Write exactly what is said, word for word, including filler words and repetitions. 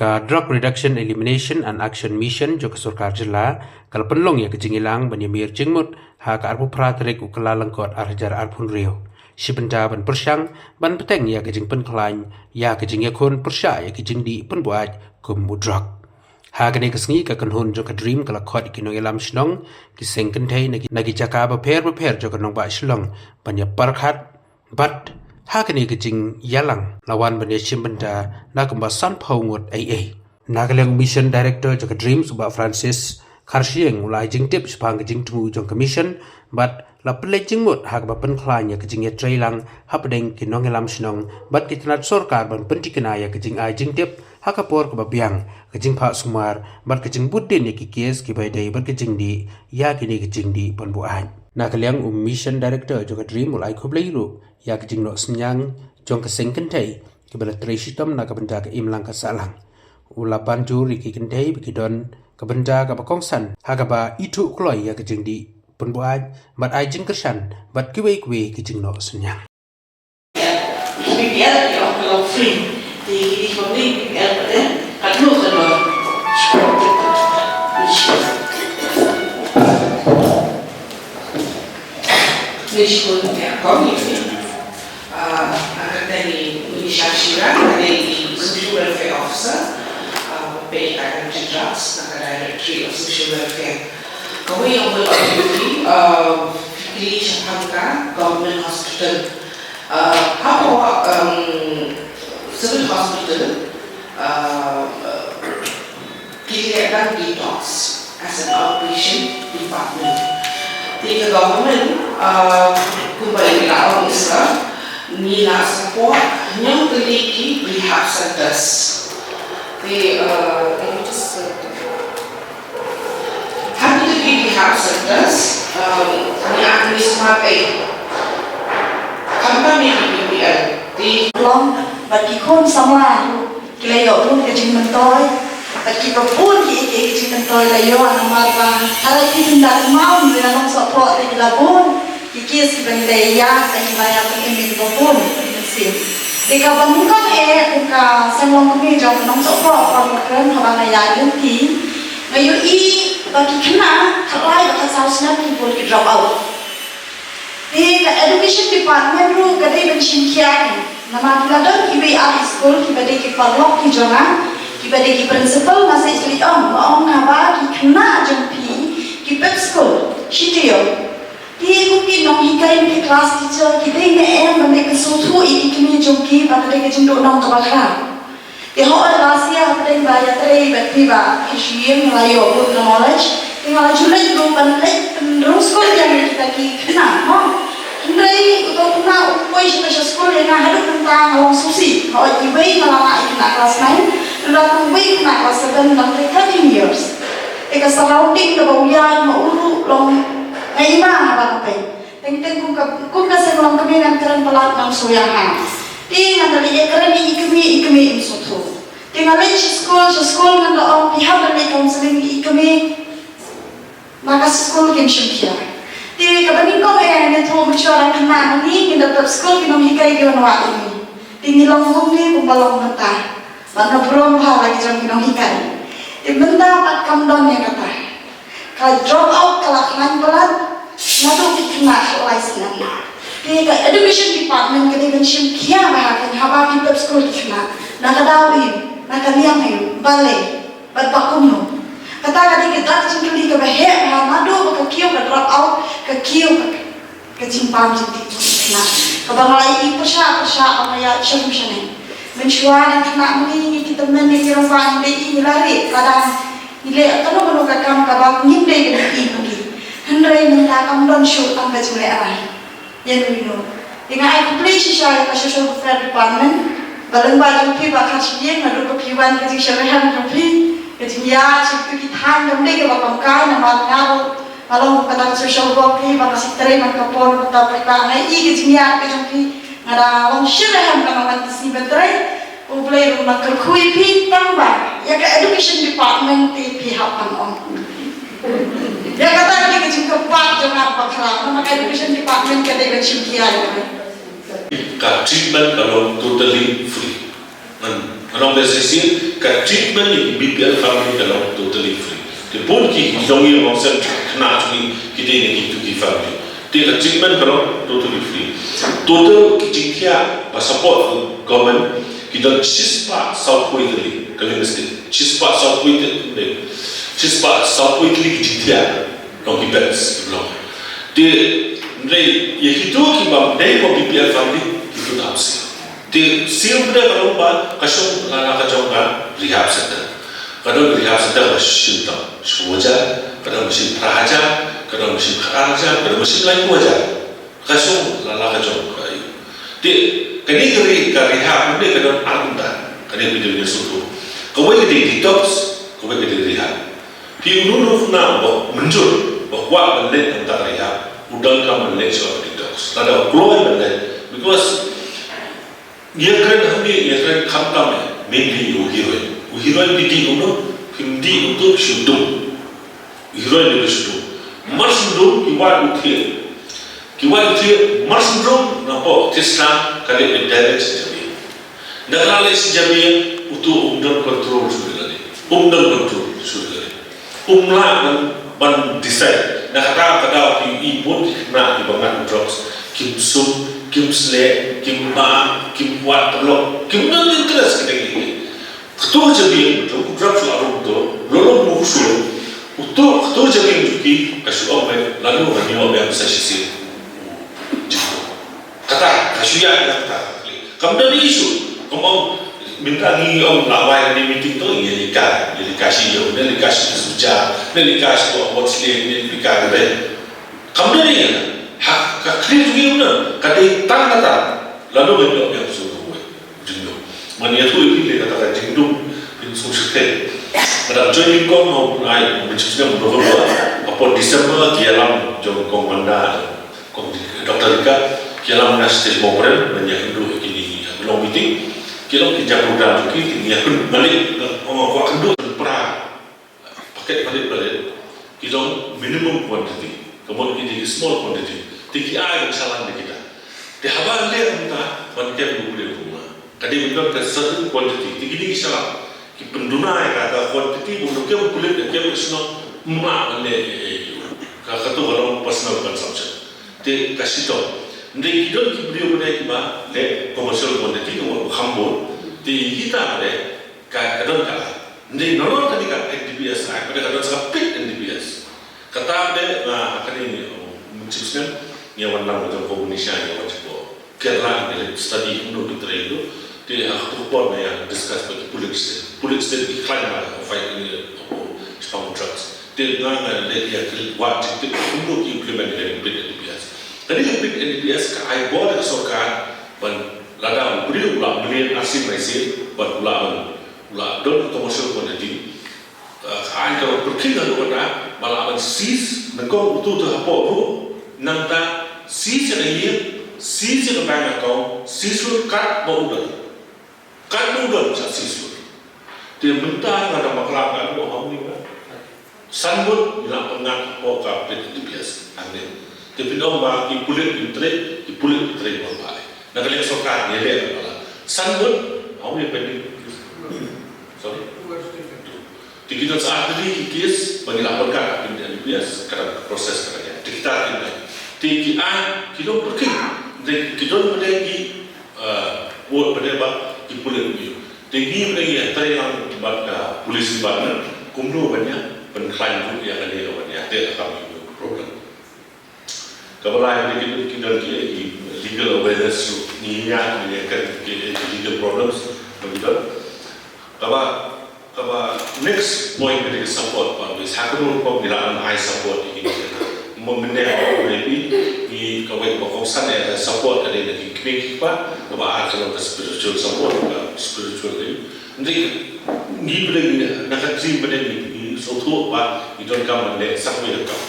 Ka Drug Reduction, Elimination and Action Mission jong ka sorkar jylla ka la pynlong ïa ka jingïalang ban ïamir jingmut ha ka arphew phra tarik u Kyllalyngkot ar hajar arphew hynriew, shi bynta ban pyrshang ban bteng ïa ka jingpynkhlaiñ ïa ka jingïakhun pyrshah ïa ka jingdih pynbuaid kum u drok. Ha kane ka sngi, ka kynhun jong ka DREAM ka la khot ïa ki nongïalam shnong, ki seng kynthei na ki, na ki jaka bapher bapher jong ka nongbah Shillong ban ïa pyrkhat bad ha kane ka jingïalang la wan ban ïa shim bynta na kumba sanphew ngut ei ei. Na ka liang u Mission Director jong ka DREAM, u Bah Francis Kharshiing, u la ai jingtip shaphang ka jingthmu jong ka mission bad la pynleit jingmut ha kaba pynkhlaiñ ïa ka jingïatreilang hapdeng ki nongïalam shnong bad ki tnat sorkar ban pynthikna ïa ka jingai jingtip ha ka por kaba biang, ka jingphah sumar bad ka jingbud dien ïa ki kes kiba ïadei bad ka jingdih ïa kine ki jingdih pynbuaid. Na ka liang u Mission Director jong ka DREAM u la ai khublei ruh ïa ka jingnoh synñiang jong ka seng kynthei kiba la trei shitom na ka bynta ka imlang ka sahlang. U la ban jur ïa ki kynthei ba ki don ka bynta kaba kongsan ha kaba ithuh kloi ïa ka jingdih pynbuaid bad ai jingkyrshan bad kiwei kiwei ki jingnoh synñiang. Ngi shu ïa kong ïa phi. Ah, nga kyrteng i Unisha Shira, nga dei i Social Welfare Officer, ah, ba peit ïa ka Anti Drugs na ka Directorate of Social Welfare. Kawei ka role ïa phi, ah, phi kylli shaphang ka Government Hospital. Ah, hapoh, um, Civil Hospital, ah, ki leh dang detox as an outpatient department. Te ka government, ah, kumba ngi la ong, ngi la support hynñiew tylli ki rehab centers. Te, ah, let me just, uh, ha kito ki rehab centers, um, ngi, ngi sumar ei, khamtam ïa ki B P L. Te long bad ki khun samla ruh ki la ïoh bun ka jingmyntoi, bad kiba bun kiei kiei ki jingmyntoi la ïoh namar ba haba ki pyndah kynmaw ïa ka nongsohphoh te ki la bun ki case kiba ngi la ïa ïaid, kiba ngi la ïa pynim ïa kiba bun ki mynsiem. Te kaba nyngkong eh, ka seng longkmie jong ka nongsohphoh, kaba kren haba nga ïaid lynti, nga ïohi ba ki khynnah khatlai bad khatsaw snem ki bun ki drop out. Te ka education department ruh ka dei ban shim khia, namar ki la don kiwei ar skul kiba dei ki paralok ki jong nga, kiba dei ki principal, nga shu leit ong, nga ong haba ki khynnah jong phi ki pep skul, shi taïew. Te kum ki nonghikai, ki class teacher, ki dei ne em ban leit pynsngewthuh ïa ki kmie jong ki ba ka dei ka jingduhnong kaba khraw. Te hooid, last year hapdeng ba ïatrei bad phi Bah Kharshiing nga la ïoh bun ka knowledge. Te nga la ju leit ruh ban leit pynrung skul ïa kita ki khynnah, mo. Hynrei uto u khynnah u poi sha skul ïa nga haduh mynta nga long sngewsih. Hooid, iwei nga la lah ïa khynnah class nine, hynrei uwei khynnah class seven, dang trei thirteen years. Te ka surrounding kaba u ïaid ma u ruh long, nga ïma haba nga peit. Teng teng kum ka, kum ka seng longkmie ngan kren palat, ngan sngewsih ha. Te ngan da leit ïakren ïa i kmie, i kmie im sngewthuh. Te nga leit sha skul, sha skul ngan da ong, phi hap ban leit counselling ïa i kmie. Ma ka skul kim shim khia. Te kaba nyngkong eh ngan ïathuh mynshuwa, dang khynnah ma ngi, ngin da pep skul ki nonghikai ki wan wad ïa ngi. Te ngi long kumne kumba long mynta. Bad nga burom bha ïa la ki jong ki nonghikai. Te mynta pat kam don ïa kata. Ka drop out ka la khlaiñ palat naduh ki khynnah khatlai snem. Te ka education department ka dei ban shim khia bha ha kane, haba ki pep skul ki khynnah, na ka daw aïu, na ka liang aïu, balei bad ba kumno. Kata ka dei ka dak jingkylli kaba heh bha, naduh ba ka kiew ka drop out, ka kiew ka ka jingbam jingtip jong ki khynnah. Kaba nga la ïohi pyrshah pyrshah ba nga ïaid sha rum sha neng. Mynshuwa dang khynnah ma ngi, ngi ki tymmen, ngi ki rangbah, ngi dei i, ngi la rieh, lada ngi leh kano kano ka kam kaba ngim dei ban ïohi ma ngi. Hynrei mynta kam don shuh tang ka jinglehrai. Ïa no ïa no. Te nga ai khublei shisha ïa ka Social Welfare Department, ba lyngba jong phi Bah Kharshiing, naduh ba phi wan ka jingshitrhem jong phi, ka jingïaid sha kito ki thaiñ kam dei kaba kam kai, namar nga ruh nga long kata ka social worker ba nga shu trei man ka por, kata pyrta nga ïohi ka jingïaid ka jong phi, nga da long shitrhem ba nga wan ka sngi ban trei. U Blei ruh un kyrkhu ïa phi, tang ba ïa ka education department te phi hap ban ong. Ïa kata ka dei ka jingkyrpad jong nga ba khraw, namar ka education department ka dei ban shim khia ïa ka. Ka treatment ka long totally free. Ngan, ngan ong biang shisien, Ka treatment ïa ki B P L family ka long totally free. Te bun ki jong ngi long sem khynnah jong ngi ki dei na kitu ki family. Te ka treatment ka long totally free. Total ki jingthiah ba support government ki don shispah sawphew tylli, ka ling state. Shispah sawphew tylli. Shispah sawphew tylli ki jingthiah long ki beds ki long. Te hynrei ïa kitu ki bym dei ko B P L family kitu dap siew. Te siew pdeng ka long ba ka shong la la ka jong ka rehab center. Ka don rehab center ba shim tam shiphew hajar, ka don ba shim phra hajar, ka don ba shim khatar hajar, ka don ba shim laiphew hajar. Ka shong la la ka jong ka aïu. Te kane ka re-, ka rehab ne ka don ar kumta. Kane phi dei ban sngewthuh. Kawei ka dei detox, kawei ka dei rehab. Phi uno uno u khynnah ba mynjur, ba kwah ban leit na ka rehab, u donkam ban leit sha detox. Lada u kloi ban leit. Because ngi ïakren hangne, ngi ïakren khamtam eh, mainly u heroin. U heroin phi dih kumno, phim dih kumto shu dum. U heroin dei shu dum. Mar shu dum ki wad u thiah. Ki wad u thiah, mar shu dum na pdeng thiah sdang ka leit direct sha jabieng. Na ka leit sha jabieng, uto um don control shuh ïa lade. Um don control shuh ïa lade. Um lah ban, ban decide. Na kata ka daw ki i bun ki khynnah kiba ngat drugs, kim sum, kim sleh, kim bam, kim wad paralok, kim don interest ka dei. Kato ka jabieng, uto u drugs u la rung to, lolo mo shu. Uto, kato ka jabieng jong ki ka shu ong ba lano ngan ïoh biang sa shisien. Kata ka shu ïa kata. Kam don issue. Kam ong mynta ngi ong la wai ni meeting to, ngi lika, ngi lika shi ïoh, ngi lika shi suja, ngi lika shi buh buh sli, ngi lika gede. Kam don issue. Ha ka clear ngi na ka dei tang kata. Lano ngan ïoh biang shu ruh. Jingdum. Man ïathuh ïa phi lei kata ka jingdum phin sngewsih te. Nga dang join ïa kong ha u bnai mynshwa snem November. Hapoh December ki ïalam jong kong Manda, kong Doctor Rika, ki ïalam na stage Mawkyrwat ban ïakynduh ïa kine ki long meeting. Ki long ki jam program ki, ki ïakynduh balik, ong kwah kynduh pra. Paket palet palet ki long minimum quantity, ka mut ki dei ki small quantity. Te ki ai ban shalan da kita. Te haba leh kumta ban kem u briew kumne. Ka dei ban don ka certain quantity. Te kine ki shalan ki pynduna ïa ka, ka quantity, bun kem u pulit, kem u shnong, mla ban leh, eh, eh, ka, kato ka long personal consumption. Te ka shitom. Hynrei ki don ki briew ba dei kiba leh commercial quantity, ka mut ba kham bun. Te kita ba dei Ka, ka don ka. Hynrei nalor kane ka N D P S Act, ka don sa ka pit N D P S. Kata de, ah, kane, um, mynshwa snem, ngi wan lang jong ko Indonesia, ngi wan jong ko Kerala, ngi leit study kumno ki trei tu. Te ha ka por ngi ïa discuss ba ki pulit state. Pulit state ki khlaiñ ba ka fight ni ko spam drugs. Te nga nga leit ïa ki wad jingtip kumno ki implement ïa ka pit N D P S. Kane ka pit N D P S ka ai bor da ka sorkar ban lada u briew u la mlien arsien marsien ban u la ban u la don commercial quantity, eh, ka aiñ ka pyrkhing haduh katta ba lah ban seize, nyngkong uto uto hapoh ruh, nangta seize ïa ka ïing, seize ïa ka bank account, seize lut kat ba u don. Kat ba u don sa seize lut. Te mynta nga dang bakla ka ruh ha u ni nga. San ngut ngi la pynngat hapoh ka pit N D P S hangne. Te phin ong ba ki pulit kim trei, ki pulit kim trei ba paid. Na ka liang sorkar ngi leh ba la. San ngut, how many pending? Sorry? Te ki don sa artylli ki case ba ngi la pynngat ha pit N D P S, ka dang process ka dang ïaid. Te kita ki dang. Te ki ai, ki long pyrkhing. Te ki don ba dei ki, eh, wad ba dei ba ki pulit ngi. Te ngi ba dei ngi trei lang bad ka police department kumno ban ïa pynkhlaiñ ruh ïa kane ka ban ïa te ka kam ïa problem. Kaba lai ba dei ki don ki don ki, ki legal awareness ruh ngi ïa ngi ïa ka ki, ki legal problems ba ki don. Kaba, kaba next point ba dei ka support ba ngi sa ka ruh ba ngi la ai support ïa ki. Mo mynne ba ngi ngi kawei ba kongsan ïa ka support ka dei na ki kmie ki kpa, kaba ar ka long ka spiritual support, ka spiritual dei. Hynrei ngi pdeng ngi na ka dream pdeng ngi, ngi sngewthuh ba ngi donkam ban leh sa kawei ka kam.